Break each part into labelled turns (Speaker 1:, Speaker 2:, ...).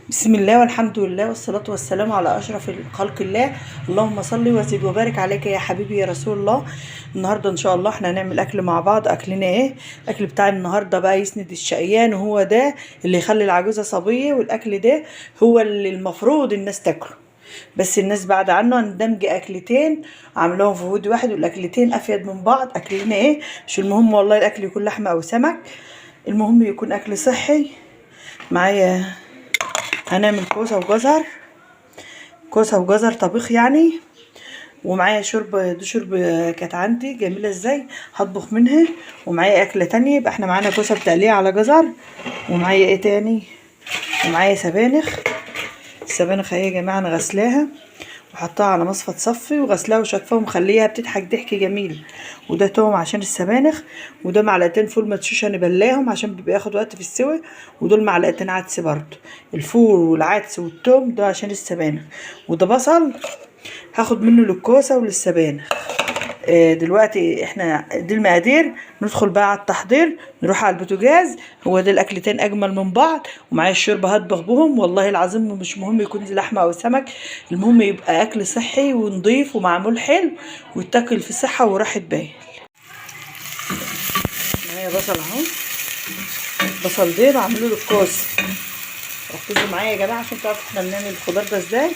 Speaker 1: بسم الله والحمد لله والصلاة والسلام على أشرف خلق الله، اللهم صل وزد وبارك عليك يا حبيبي يا رسول الله. النهاردة إن شاء الله احنا هنعمل أكل مع بعض. أكلنا إيه؟ الأكل بتاع النهاردة بقى يسند الشقيان، وهو ده اللي يخلي العجوزة صبية، والأكل ده هو اللي المفروض الناس تاكله، بس الناس بعد عنه. هندمج أكلتين عاملاهم في فود واحد، والأكلتين أفيد من بعض. أكلنا إيه؟ مش المهم والله الأكل يكون لحمة أو سمك، المهم يكون أكل صحي. معايا هنعمل كوسة وجزر، كوسة وجزر طبيخ يعني، ومعايا شوربة، دي شوربة كانت عندي جميلة ازاي هطبخ منها، ومعايا اكله تانية. يبقى احنا معانا كوسة بتقليه على جزر، ومعايا ايه تاني؟ ومعايا سبانخ. السبانخ اهي يا جماعة انا غسلاها وحطها على مصفى تصفي، وغسلاها وشطفها ومخليها بتضحك ضحك جميل. وده توم عشان السبانخ، وده معلقتين فول مدشوش هنبلاهم عشان بيبقى ياخد وقت في السوى، ودول معلقتين عدس برضو. الفول والعدس والتوم ده عشان السبانخ، وده بصل هاخد منه للكوسه وللسبانخ. دلوقتي احنا دي المقادير. ندخل بقى على التحضير، نروح على البوتاجاز. هو ده الاكلتين اجمل من بعض، ومعايا الشوربة هطبخ بهم. والله العظيم مش مهم يكون لحمه او سمك، المهم يبقى اكل صحي ونضيف ومعمول حلو ويتاكل في صحة وراحة بال. معايا بصل اهو، بصل ده بعمله للكوسه. ركزوا معايا يا جماعة عشان تعرفوا احنا بنعمل الخضار ده ازاي.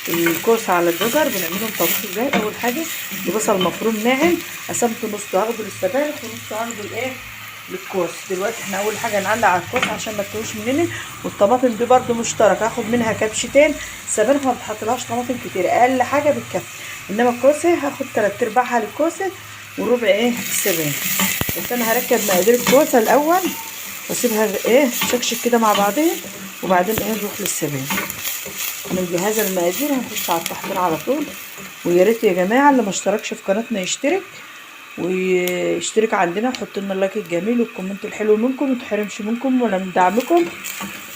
Speaker 1: الكوسه على الجزر بنعملهم طبيخ ازاي. اول حاجة البصل مفروم ناعم، قسمته نص هاخده للسبانخ ونص هاخده لايه؟ للكوسه. دلوقتي احنا اول حاجة نعلق على الكوسه عشان ما تتوهش مننا. والطماطم دي برده مشتركة، هاخد منها كبشتين. السبانخ ما بتحطلهاش طماطم كتير، اقل حاجة بتكفي، انما الكوسه هاخد 3/4 للكوسه وربع ايه السبانخ. بس انا هركب مقادير الكوسه الاول واسيبها ايه تشكشك كده مع بعضها، وبعدين ايه نروح للسبانخ. انا مجهزة المقادير، هنخش على التحضير على طول. ويا ريت يا جماعة اللي ما اشتركش في قناتنا يشترك، ويشترك عندنا، ويحط لنا ال like الجميل وال comment الحلو منكم، ما تحرمش منكم ولا من دعمكم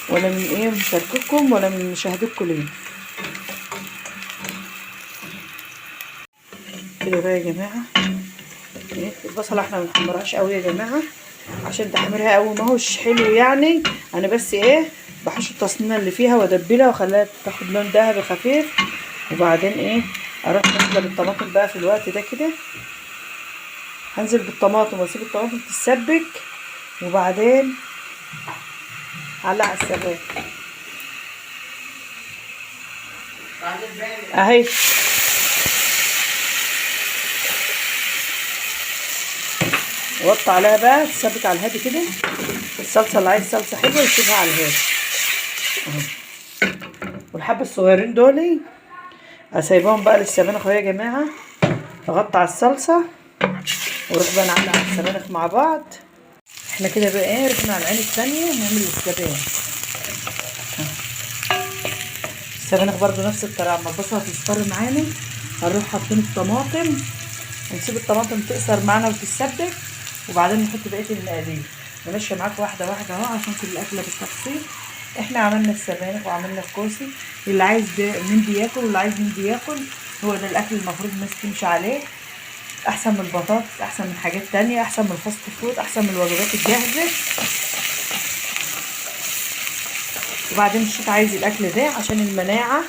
Speaker 1: ولا من ايه مشاركتكم ولا من مشاهدتكم لينا. كده بقى يا جماعة ايه البصله احنا ما بنحمرهاش قوي يا جماعة، عشان تحميرها قوي ما هوش حلو يعني. انا بس ايه بحش التصنينه اللي فيها وادبلها واخليها تاخد لون ذهبي خفيف، وبعدين ايه اروح نازله بالطماطم بقى في الوقت ده كده. هنزل بالطماطم واسيب الطماطم تتسبك، وبعدين اعلق على السباك اهي. وطي عليها بقى تسبك على الهادي كده. الصلصه اللي عايز صلصه حلوة يسيبها على الهادي اهو. والحبه الصغيرين دول هسيبهم بقى للسبانخ اهو يا جماعة. اغطي على الصلصه واروح بقى نعلق على السبانخ مع بعض. احنا كده بقى ايه رحنا على العين الثانية نعمل السبانخ. السبانخ برضو نفس الطريقة، اما البصله تصفر معانا هنروح حاطين الطماطم ونسيب الطماطم تقصر معانا وتتسبك، وبعدين نحط بقية المقادير. انا ماشية معاكم واحدة واحدة اهو عشان كل الاكلة بالتفصيل. احنا عملنا السبانخ وعملنا الكوسي، اللي عايز من دي ياكل واللي عايز من دي ياكل. هو ده الاكل المفروض الناس تمشي عليه، احسن من البطاطس، احسن من حاجات تانية، احسن من ال fast food، احسن من الوجبات الجاهزة. وبعدين الشيخ عايز الاكل ده عشان المناعة،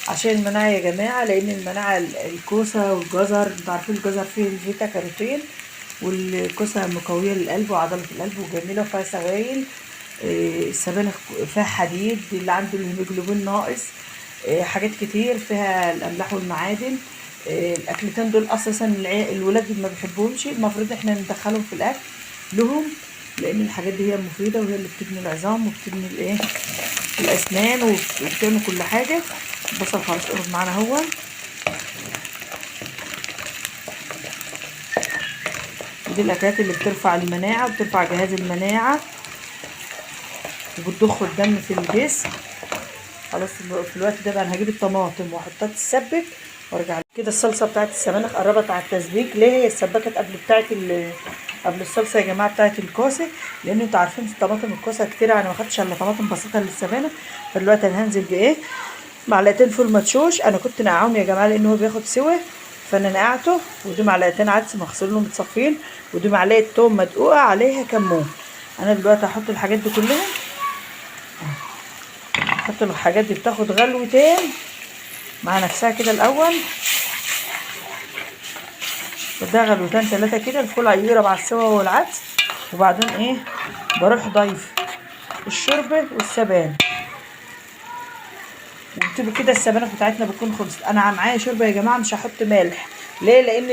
Speaker 1: عشان المناعة يا جماعة، لان المناعة الكوسه والجزر، انتوا عارفين الجزر فيه الفيتا كاروتين، والكوسه مقويه للقلب وعضله القلب وجميلة وفيها سوائل. السبانخ فيها حديد، اللي عنده الهيموجلوبين ناقص، حاجات كتير فيها الاملاح والمعادن. الاكلتين دول اساسا الولاد ما بيحبوهمش، المفروض احنا ندخلهم في الاكل لهم، لان الحاجات دي هي المفيدة وهي اللي بتبني العظام وبتبني الايه الاسنان وبتعمل كل حاجة. البصل خلاص قرب معانا اهو. دي الاكلات اللي بترفع المناعة وبترفع جهاز المناعة وبتضخ الدم في الجسم. خلاص في الوقت ده بقى انا هجيب الطماطم واحطها تتسبك وارجع كده. الصلصه بتاعت السبانخ قربت على التسبيك. ليه هي اتسبكت قبل بتاعت قبل الصلصه يا جماعة بتاعت الكوسه؟ لان انتوا عارفين الطماطم الكوسه كتير، انا ما خدتش الا طماطم بسيطة للسبانخ. فدلوقتي انا هنزل بايه؟ معلقتين فول مدشوش، انا كنت نقعهم يا جماعة لان هو بياخد سوا، فانا نقعته. ودي معلقتين عدس مغسولين ومتصفين، ودي معلقه توم مدقوقه عليها كمون. انا دلوقتي هحط الحاجات دي كلها. نحط الحاجات دي بتاخد غلوتين مع نفسها كده الاول، بديها غلوتين 3 كده، الفول هيقرب على السوا والعدس. وبعدين ايه بروح ضايفه الشوربة والسبانخ، وبتبقى كده السبانخ بتاعتنا بتكون خلصت. انا معايا شوربة يا جماعة، مش هحط مالح. ليه؟ لان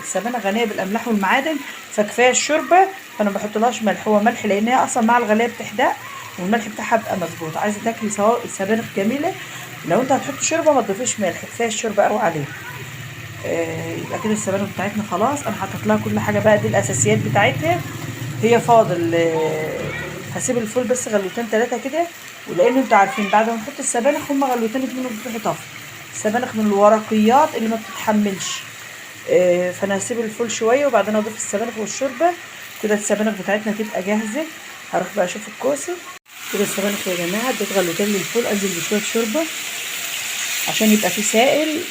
Speaker 1: السبانخ غنية بالاملاح والمعادن، فكفايه الشوربة، فانا ما بحطلهاش ملح. هو ملح لان هي اصلا مع الغليه بتحدق، والملح بتاعها بيبقى مظبوط. عايزه تاكلي سبانخ جميلة، لو انت هتحط شوربة ما تضيفيش ملح، كفاية الشوربة قوي عليها. يبقى كده السبانخ بتاعتنا خلاص، انا حطيت لها كل حاجة بقى، دي الاساسيات بتاعتها. هي فاضل هسيب الفول بس غلوتين 3 كده، ولان انتوا عارفين بعد ما نحط السبانخ هم غلوتين 2 وبتروحي طافية. السبانخ من الورقيات اللي ما بتتحملش، فانا هسيب الفول شوية وبعدين اضيف السبانخ والشوربه كده. السبانخ بتاعتنا تبقى جاهزة. هروح بقى اشوف الكوسه كده. السبانخ يا جماعة اديت غلوتين للفول، انزل بشوية شوربة عشان يبقى فيه سائل،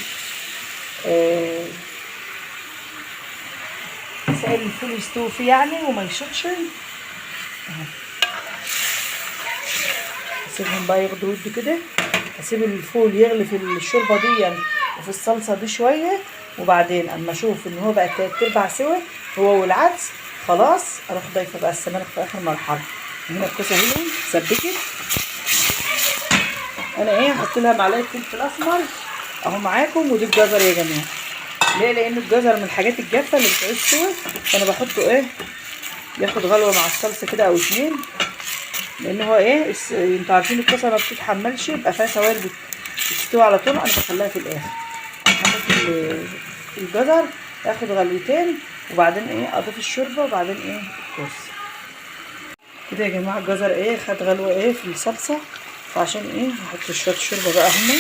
Speaker 1: سائل الفول يستوي فيه يعني وما يشطش. اسيبهم بقى ياخدوا ود كده، اسيب الفول يغلي في الشوربة دي يعني وفي الصلصه دي شوية، وبعدين اما اشوف ان هو بقى 3/4 سوا هو والعدس خلاص، اروح ضايفه بقى السبانخ في اخر مرحلة. هنا الكوسه اهي سبكت، انا ايه هحط لها معلقه فلفل اسمر اهو معاكم. ودي الجزر يا جماعة، ليه؟ لان الجزر من الحاجات الجافه اللي بتعوز سوا، فانا بحطه ايه ياخد غلوه مع الصلصه كده او 2، لان هو ايه انتوا عارفين الكوسه ما بتتحملش، يبقى فيها سوائل بتستوي على طول. انا بخليها في الاخر. هحط الجزر ياخد غلوتين، وبعدين ايه اضيف الشوربة، وبعدين ايه الكوسه كده يا جماعة. الجزر ايه خد غلوه ايه في الصلصه، فعشان ايه هحط شوية شوربة بقى هنا.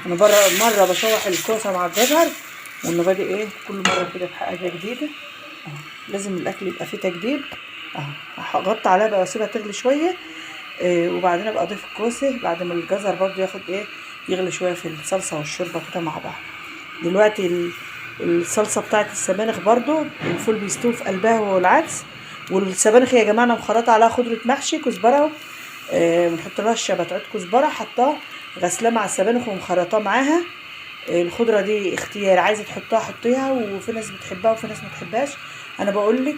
Speaker 1: انا مرة بشوح الكوسه مع الجزر، وانه بادئ ايه كل مرة كده بحاجة جديدة. لازم الاكل يبقى فيه تجديد. هغطي عليها بقى واسيبها تغلي شوية، وبعدين ابقى اضيف الكوسه بعد ما الجزر برضو ياخد ايه يغلي شوية في الصلصه والشوربه كده مع بعض. دلوقتي الصلصه بتاعت السبانخ برضو الفول بيستوي في قلبها هو والعدس. والسبانخ يا جماعة انا مخرطه عليها خضرة محشي كزبره، بنحط لها الشبت عود كزبره، حطاه غسلاه مع السبانخ ومخرطاه معاها. الخضرة دي اختيار، عايزه تحطها حطيها، وفي ناس بتحبها وفي ناس ما بتحبهاش. انا بقول لك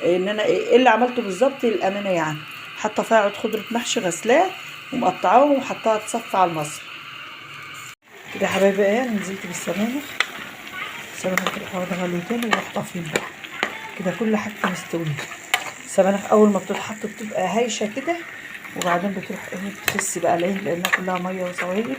Speaker 1: ان انا ايه اللي عملته بالظبط للامانة يعني، حاطه فيها عود خضرة محشي غسلاه ومقطعاه وحطاها تصفى على المصفى كده يا حبايبي. ايه انا نزلت بالسبانخ، السبانخ تروح واخده غلوتين وروح طافيين بقى كده، كل حاجة مستوية. السبانخ اول ما بتتحط بتبقى هايشه كده، وبعدين بتروح ايه بتخس بقى. ليه؟ لانها كلها مية وسوائل.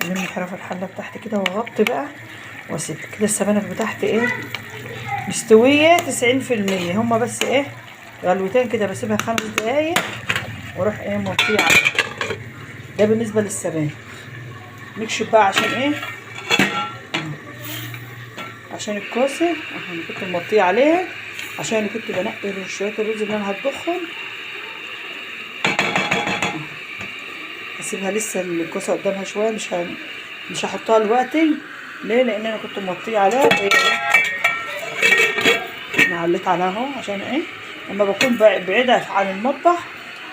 Speaker 1: الم حرف الحلة بتاعتي كده واغطي بقى واسيب كده. السبانخ بتاعتي ايه مستوية 90%، هما بس ايه غلوتين كده، بسيبها 5 دقايق واروح ايه موطيه عليها. ده بالنسبة للسبانخ. نكشف بقى عشان ايه، عشان الكوسه انا كنت موطيه عليها، عشان انا كنت بنقي شوية الرز اللي انا هطبخهم. هسيبها لسه الكوسه قدامها شوية، مش هحطها دلوقتي. ليه؟ لان انا كنت موطيه عليها، انا عليت عليها اهو عشان ايه لما بكون بعيدة عن المطبخ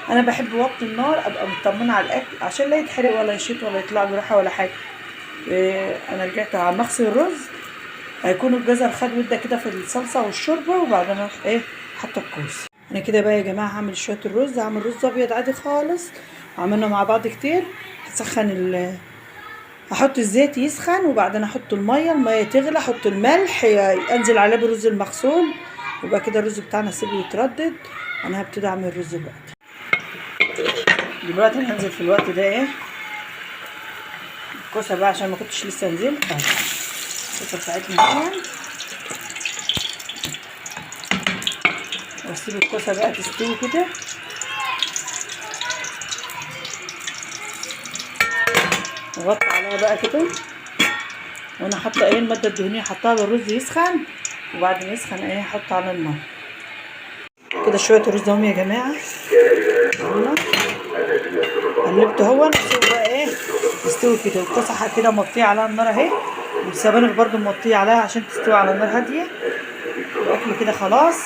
Speaker 1: انا بحب وقت النار ابقى مطمنه على الاكل عشان لا يتحرق ولا يشيط ولا يطلع له ريحه ولا حاجة. انا رجعت على مغسل الرز، هيكون الجزر خد وده كده في الصلصه والشوربه، وبعدين اروح ايه حاطه الكوسه. انا كده بقى يا جماعة هعمل شوية الرز، هعمل رز ابيض عادي خالص، عملنا مع بعض كتير. هسخن هحط الزيت يسخن، وبعدين احط المية، المية تغلي، احط الملح، انزل عليه بالرز المغسول، وبقى كده الرز بتاعنا اسيبه يتردد. انا هبتدي اعمل الرز دلوقتي. دلوقتي انا هنزل في الوقت ده ايه الكوسه بقى، عشان ما كنتش لسه نزلت اهي الكوسه بتاعتنا اهي، واسيب الكوسه بقى تستوي كده. وغطي عليها بقى كده، وانا حاطه ايه المادة الدهنية، حطاها بالرز يسخن، وبعد ما يسخن ايه احطه على النار كده. شوية الرز اهم يا جماعة، يلا قلبته اهو، اسيبه بقى ايه يستوي كده. والكوسه كده مغطيه عليها النار اهي، والسبانخ برده موطيه عليها عشان تستوي على نار هادية. الاكل كده خلاص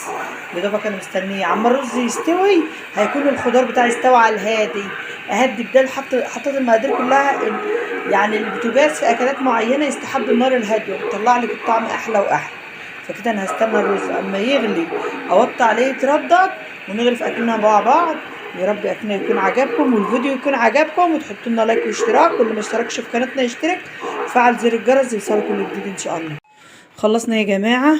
Speaker 1: يا دوبك انا مستنيه عما الرز يستوي، هيكون الخضار بتاعي استوى على الهادي. اهدي بدل حطيت المقادير كلها، يعني البوتاجاز في اكلات معينة يستحب النار الهادية، بتطلع لك الطعم احلى واحلى. فكده انا هستنى الرز اما يغلي اوطي عليه يتردد، ونغرف اكلنا مع بعض. يا رب اكلنا يكون عجبكم والفيديو يكون عجبكم، وتحطوا لنا لايك واشتراك، واللي ما اشتركش في قناتنا يشترك وفعل زر الجرس يوصلكم كل جديد ان شاء الله. خلصنا يا جماعة،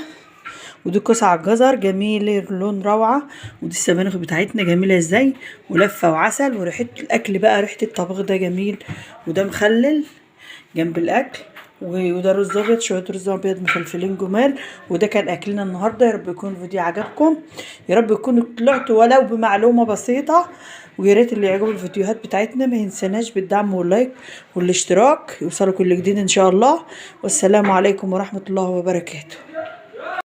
Speaker 1: ودي كوسة على الجزر جميل اللون روعه، ودي السبانخ بتاعتنا جميلة ازاي، ولفه وعسل، وريحه الاكل بقى ريحه الطبيخ ده جميل. وده مخلل جنب الاكل، وده رز ابيض، شوية رز ابيض مفلفلين جمال. وده كان اكلنا النهارده. يا رب يكون الفيديو عجبكم، يا رب يكون طلعتوا ولو بمعلومة بسيطة. ويا ريت اللي يعجبه الفيديوهات بتاعتنا ما ينساناش بالدعم وال like والاشتراك، يوصلوا كل جديد ان شاء الله. والسلام عليكم ورحمة الله وبركاته.